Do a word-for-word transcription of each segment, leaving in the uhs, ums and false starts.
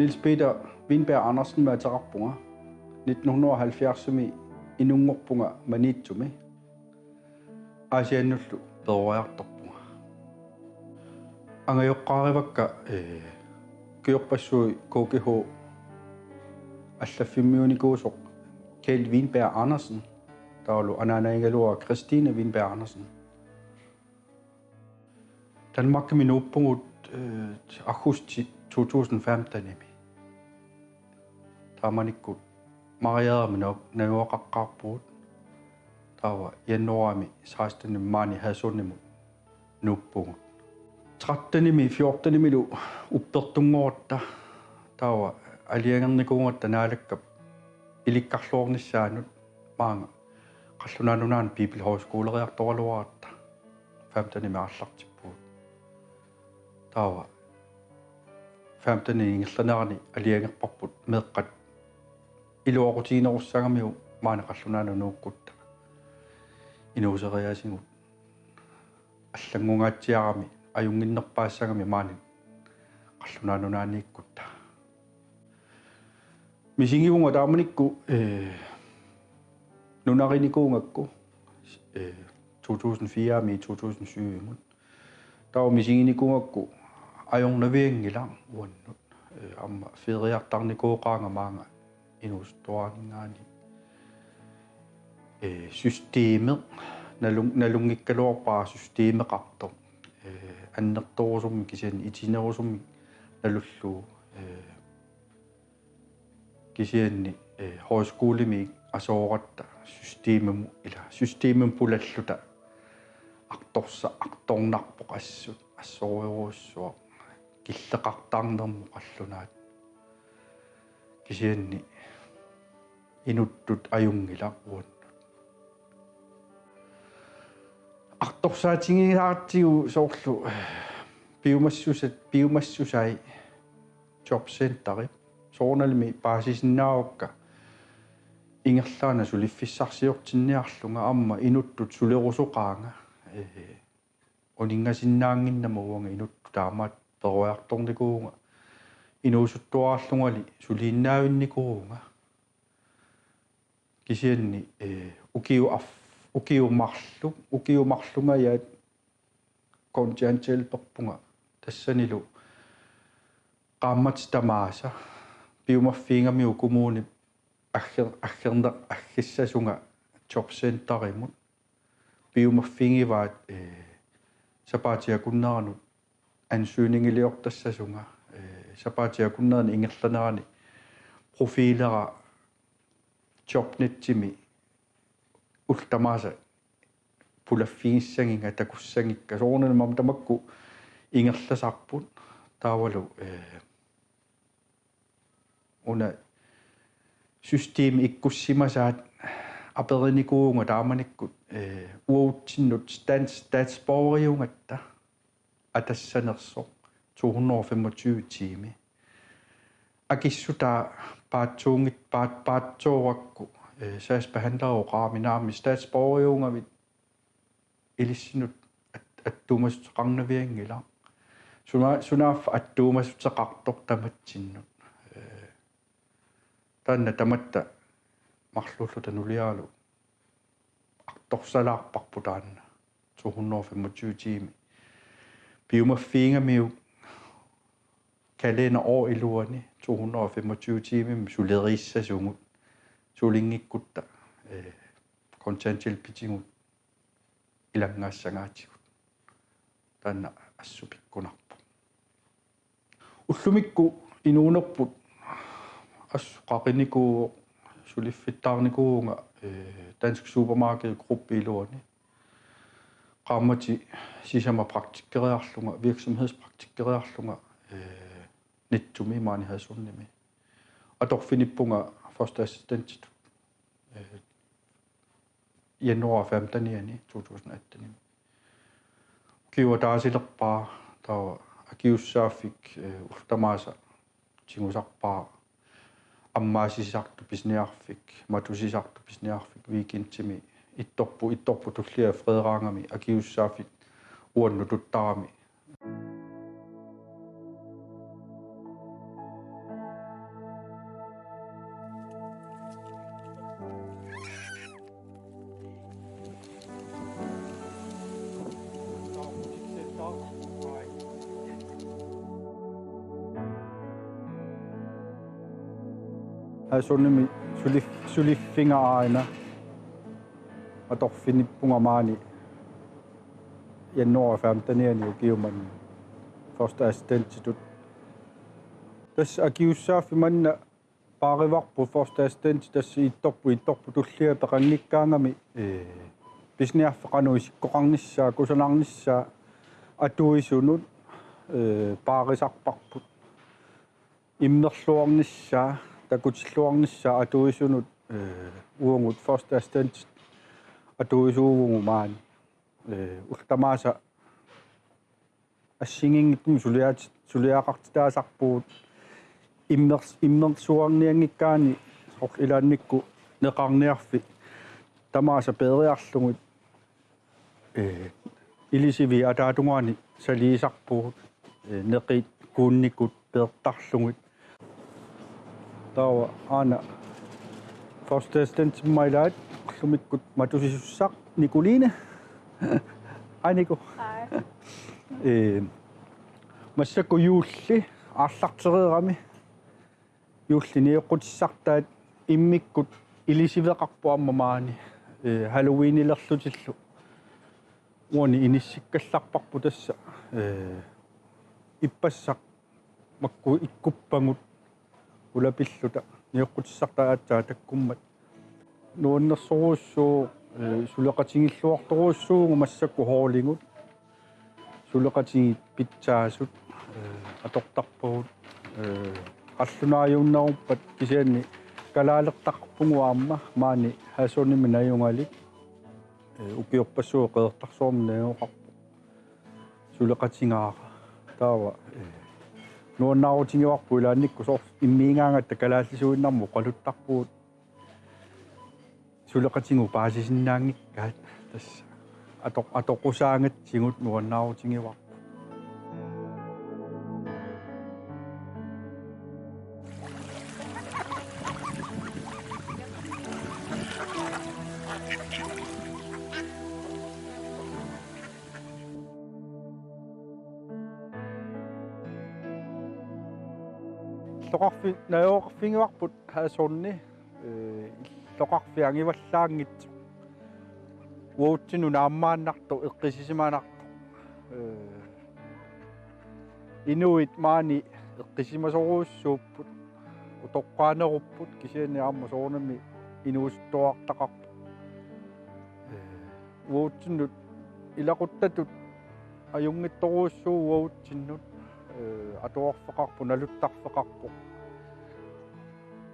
Niels Peter Wienberg Andersenimik ateqarpunga. Nitten hundrede og halvfjerdsimi inunngorpunga Maniitsumi. Aasiannullu peroriartorpunga. Angajoqqaarivakka, eh, ukiorpassuit K G H allaffimmiunikuusoq Kjeld Wienberg Andersen, taavalu anaanagigaluarpara Christine Wienberg Andersen. Danmarkimi nuuppugut, eh, aggustip to tusind femtenimi. Taamanikkut Mariagerimi na-, najugaqaqqaarpugut. Taava januaarimi sekstenimi maani Hadsundimut nuuppugut. Trettenimi fjortenimilu uppertunngoratta, taava alianernikuugatta Naalakkap ilikkarluarnissaanut maanga Qallunaat Nunaanni Bibelhøjskoleriartoraluaratta femtenimi aallartippugut. Taava femtenimi ingerlanerani aliangerparput meeqqat iluaqutiginerussagamiuk maani qallunaanut nuukkutta inuuseriaasigut. Allanngungaatsiarami ajunnginnerpaassagami maani Qallunaat Nunaanniikkutta. Misigivunga taamanikkut, eh, nunarinikuugakku, eh, to tusind firemi to tusind syvimut. Taava misiginikuugakku ajornavianngilaq uannut. Eh, aamma feriartarnikuugaanga maanga inuusuttuaraninngaanniit. Eh, systemeq, nalun-, nalunngikkaluarpara systemeqartoq. Eh, annertoorusumik kisianni itinerusumik nalullugu. Eh, kisianni, eh, højskolemi asooratta systemimut ila systemimut pulalluta artorsa-, artornarpoq assut, assorujorujussuaq killeqartarnermut qallunaat. Kisianni inuttut ajunngilaq uannut. Artorsaatigigatsigu soorlu piumassusat, piumassusai jobcenteri. Soorunalimi paasisinnaavakka ingerlaannaq suliffissarsiortinniarlunga aamma inuttut sulerusoqaanga. Eh, uninngasinnaannginnama uanga inuttut taamaat peroriartornikuuvunga. Inuusuttuararlungali suliinnaavinnikuuvunga. Kisianni, eh, ukiu-, af-, ukiut marluk, ukiut marlungajaat kontanthjælperpunga tassanilu qaammatit tamaasa piumaffigigamikku kommunip agger-, aggerneq aggissasunga jobcenterimut. Piumaffigivaat, eh, sapaatip akunneranut ansøgningiliortassasunga, eh, sapaatip akunnerani ingerlanerani profilera jobnetimi ullut tamaasa pulaffigissagiga takussagikka. Soorunami aamma tamakku ingerlasarput taavalu, eh, una systemi ikkussimasaat aperinikuuvunga taamanikkut, eh, uagutsinnut stats-, statsborgeriugatta atassanersoq to hundrede og femogtyve timer. Akissutaa paatsuunngit-, paat-, paatsoorakku, eh, sagsbehandlerup qaami naamik statsborgeriugavit ilissinnut at-, attuumassuteqarnavianngilaq. Suna-, sunaaffa attuumassuteqartoq tamatsinnut. Eh, taanna tamatta marluulluta nuliaralu artorsalaarparput taanna to hundrede og femogtyve timer. Piumaffigigamiuk kalenderår iluani to hundrede og femogtyve timer suleriissasugut sulinngikkutta, eh, kontanthjælpitigut ilanngaassagaatigut. Taanna assut pikkunarpoq. Ullumikkut inuunerput assut qaqinikuuvoq, suliffittaarnikuuvunga, eh, Dansk Supermarked Group iluani. Qaammatit sisamat praktikkeriarlunga, virksomhedspraktikkeriarlunga, eh, Nettumi maani Hadsundimi. Atorfinippunga første assistentitut, eh, januar femtenianni to tusind atten. Ukiup ataasilerpaa taava akiuussaaffik, eh, ullut tamaasa tigusarpaa, ammaasisartut pisiniarfik, matusisartut pisiniarfik, weekendimi ittorput, ittorput tullia fredaagami akiuussaaffik uannut tuttarami. Hadsundimi sulif-, suliffiga aana atorfinippunga maani januar femtenianni ukiumani første assistentitut. Tassa akiussaaffik manna paarivarput første assistent tassa ittorput, ittorput tullia peqanngikkaangami, ee, pisiniarfik qanoq isikkoqarnissaa, kusanarnissaa atuisunut, ee, paarisarparput. Immerluarnissaa, takutilluarnissaa atuisunut, ee, uagut første assistent atuisuuvugut maani. Ee, ullut tamaasa assigiinngitsunik suliaat-, suliaqartitaasarpugut immers-, immersuarnianngikkaanni soorlu ilaannikkut neqarniarfik tamaasa peeriarlugit, ee, ilisiviit ataatungaani saliisarpugut, ee, neqit kuunnikut peertarlugit. Taava aana første assistentimma ilaat ullumikkut matusisussaq Nikoline. Hej, Niko. Hej. Ee, massakkut juulli aallartereerami. Juulli nioqqutissartaat immikkut ilisiveqarpoq aamma maani, ee, Halloweenilerlutillu. Uani inissikkallarparput tassa, ee, ippassaq makku ikkuppagut ulapilluta nioqqutissartaat aatsaat takkummat. Nuannersorujussuuvoq, ee, suleqatigilluartorujussuuvugut massakkut hooligut. Suleqatigiit pitsaasut, ee, atortarpagut, ee, qallunaajuunneruppat kisianni kalaalertaqarpugut aamma maani Hadsundimi najugalik, ee, ukiorpassuit Qeqertarsuarmi najugaqarpoq. Suleqatigaara. Taava, ee, nuannaarutigivarput ilaannikkut soorlu immiigaangatta kalaallisuinnarmut oqaluttarpugut. Suleqatigut paasisinnaanngikkaat tassa atoq-, atoqqusaagatsigut nuannaarutigivarput. Illoqarfi-, najugaqarfigivarput Hadsundi, ee, illoqarfik angivallaanngitsoq. Uatsinnut naammaannartoq, eqqissisimanartoq. Ee, inuit maani eqqissisimasorujussuupput, utoqqaanerupput, kisianni aamma soorunami inuusuttuartaqarput. Ee, uatsinnut ilaquttatut ajunngitsorujussuuvoq uatsinnut, ee, atuarfeqarpoq, naluttarfeqarpoq.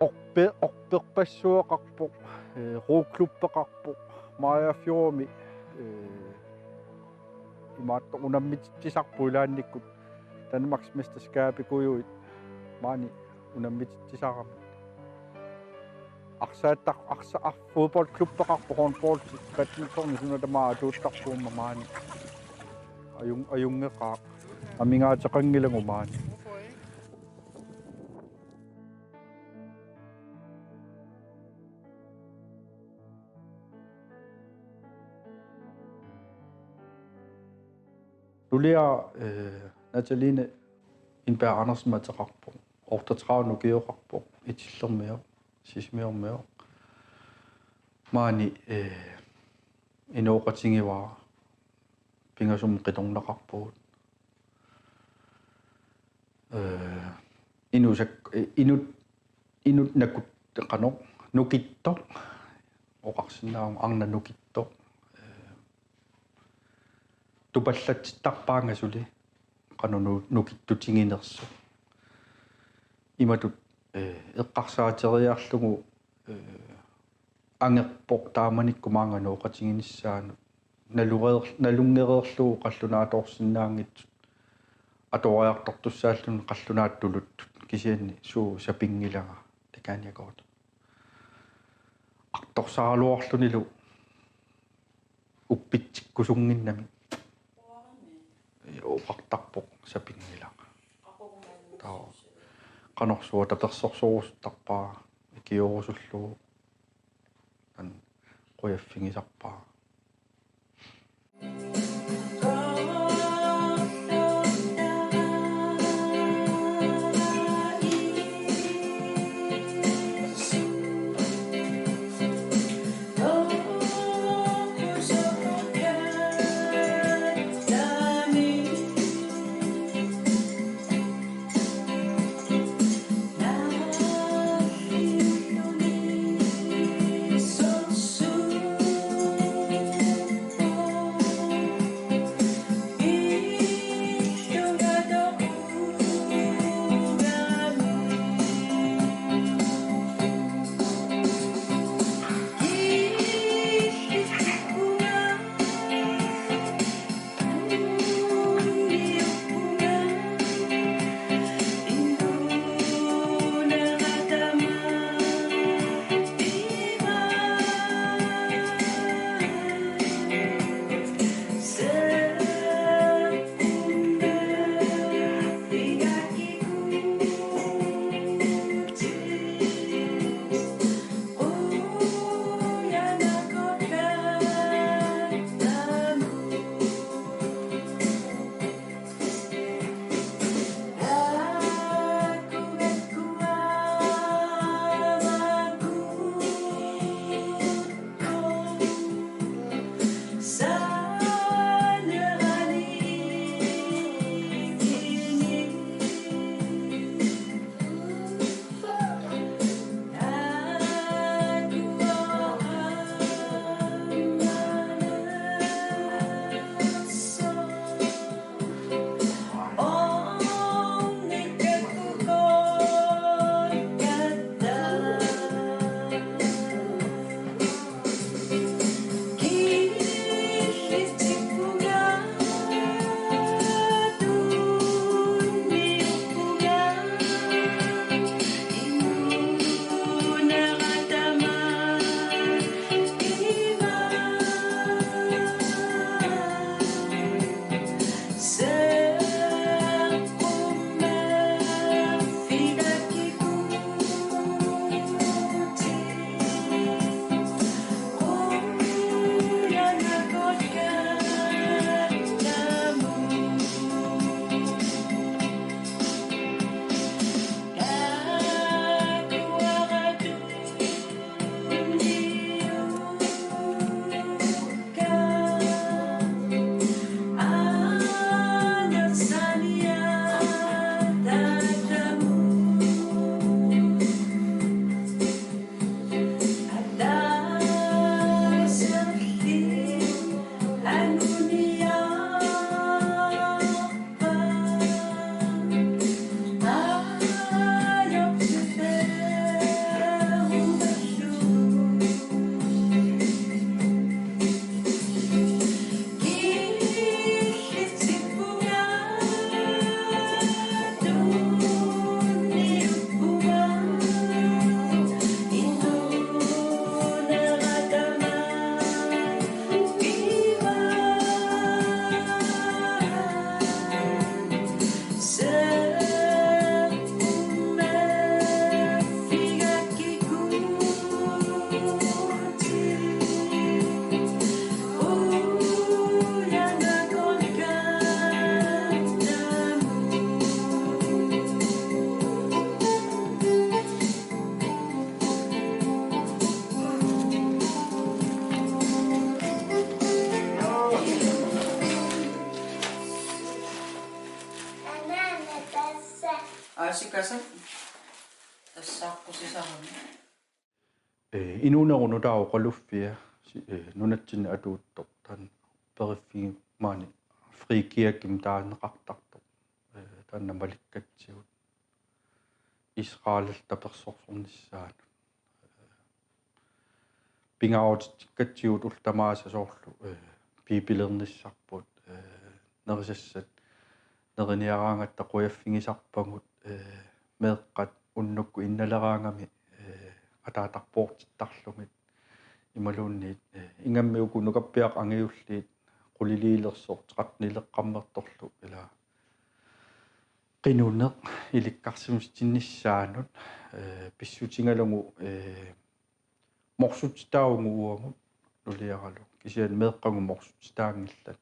Orpe-, orperpassuaqarpoq, ee, roklubbeqarpoq, Mariagerfjordimi, ee, imaattoq unammititsisarput ilaannikkut Danmarksmesterskabikujuit maani unammititsisarami. Arsaattaq-, arsa-, ar-, fodboldklubbeqarpoq, håndbold, badminton, suna tamaat atuuttarpugut maani. Ajun-, ajunngeqaaq. Amigaateqanngilagut maani. Suliaq, ee, Natalie Indberg Andersen ateqarpoq. Otteogtredive ukioqarpoq. Itillermioq, Sisimiormioq. Maani, ee, inooqatigivara, pingasumik qitornaqarpugut. Ee, inusak-, ee, inut, inut nakut-, qanoq, nukittoq, oqarsinnaavunga arnaq nukittoq. Ee, tupallatsittarpaanga suli, qanoq nu-, nukittutiginersoq. Imatut, ee, eqqarsaateriarlugu, ee, angerpoq taamanikkut maanga inooqatiginissaanut. Nalureer-, nalunngereerlugu qallunaatoorsinnaanngitsut. Atoriartortussaalluni qallunaat tuluttut. Kisianni suut sapinngilanga. Takaaniakoot. Artorsaraluarlunilu uppitsikkusunnginnami. Oqartarpoq sapinngilanga. Taava qanorsuaq tapersersorusuttarpara, ikiorusullugu. Taanna qujaffigisarpara. Asikasat tassaaqqusisaramik. Ee, inuunerup nutaap oqaluffia, si-, ee, nunatsinni atuuttoq, taanna periffigimmi maani Frie Kirkemi taaneqartartoq. Ee, taanna malikkatsigu Israelillu tapersersornissaanut. Ee, pingaarutitsikkatsigu ullut tamaasa soorlu, ee, Biibilernissarput, ee, nerisassat neriniaraangatta qujaffigisarpagut, ee, meeqqat unnukkut innaleraangamik, ee, ataatarpoortittarlugit imaluunniit, ee, ingammik uku nukappiaqqat angajulliit quliliilersoq trettenileqqammertorlu ila qinuneq ilikkarsimasitsinnissaanut, ee, pissutigalugu, ee, morsutitaavugut uagut nuliaralu. Kisianni meeqqagut morsutitaanngillat.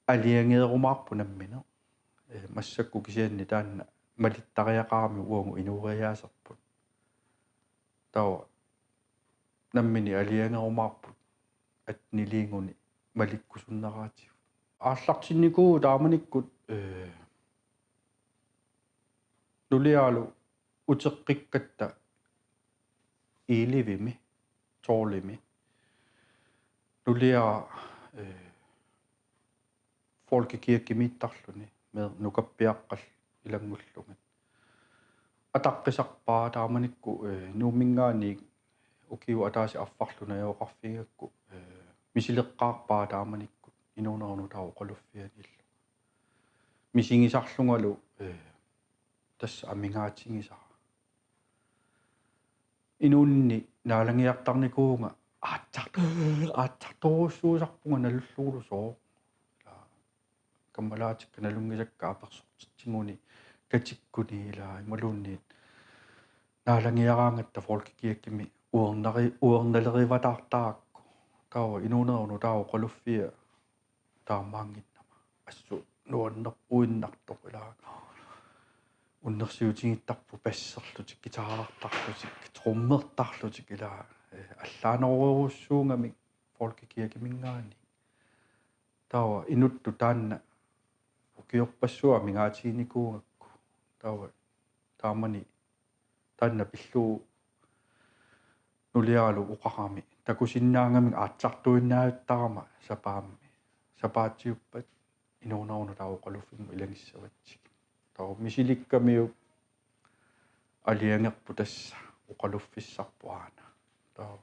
Aalajangerumaarput nammineq. Ee, massakkut kisianni taanna malittariaqarami uagut inooriaaserput. Taava nammineq aalajangerumaarput atteniliiguni malikkusunneratigut. Aallartinnikuuvugut taamanikkut, ee, nuliaralu uteqqikkatta Elevimi, tolvimi. Nuliara, ee, folkekirkemiittarluni, meeqqat nukappiaqqallu ilanngullugit. Ataqqisarpaa taamanikkut, ee, Nuumminngaanniit ukiut ataaseq affarlu najugaqarfigigakku, ee, misileqqaarpaa taamanikkut inuunerup nutaap oqaluffiani illunga. Misigisarlungalu, ee, tassa amigaatigisara. Inuuninni naalagiartarnikuuvunga aatsart-, aatsartorujussuusarpunga nalullugu sooq. Ila kammalaatikka nalunngisakka apersortitsiguni katikkuni ila imaluunniit naalagiaraangatta folkekirkemi uernari-, uernalerivaataartarakku. Taava inuunerup nutaap oqaluffia taamaannginnama. Assut nuannerpoinnartoq ila. Unnersiutigittarput basserlutik, guitarertarlutik, trommertarlutik ila. Ee, allaanerorujussuugamik folkekirkeminngaanniit. Taava inuttut taanna ukiorpassuit amigaatiginikuugakku. Taava taamani taanna pillugu nuliaralu oqarami takusinnaagamik aatsartuinnaavittarama sapaammi. Sapaatiuppat inuunerup nutaap oqaluffimmut ilagissavatsigit. Taava misilikkamiuk aalajangerpoq tassa oqaluffissarput aana. Taava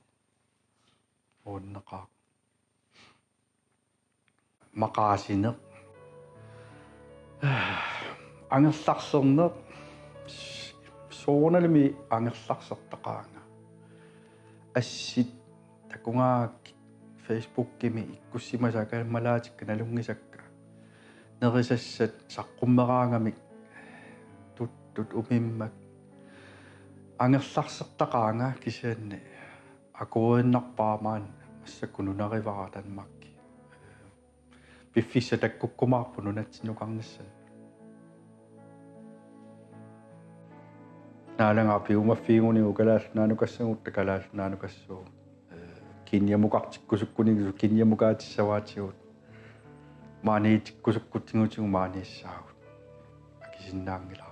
nuanneqaaq. Maqaasineq. Angerlarserneq. Soorunalimi angerlarsertaqaanga. Assit takugaangakkit Facebookimi ikkussimasat kammalaatikka nalunngisakka. Nerisassat saqqummeraangamik tuttut umimmak. Angerlarsertaqaanga kisianni akuerinnarpara maani massakkut nunarivara Danmarki. Piffissaq takkukkumaarpoq nunatsinnukarnissannut. Naalagaq piumaffigiguniuk Kalaallit Nunaannukassagutta Kalaallit Nunaannukassooq. Ee, Kenyamukartikkusukkunigisoq Kenyamukaatissavaatigut. Maaniitikkusukkutigigutigut maaniissaagut. Akisinnaanngilaq.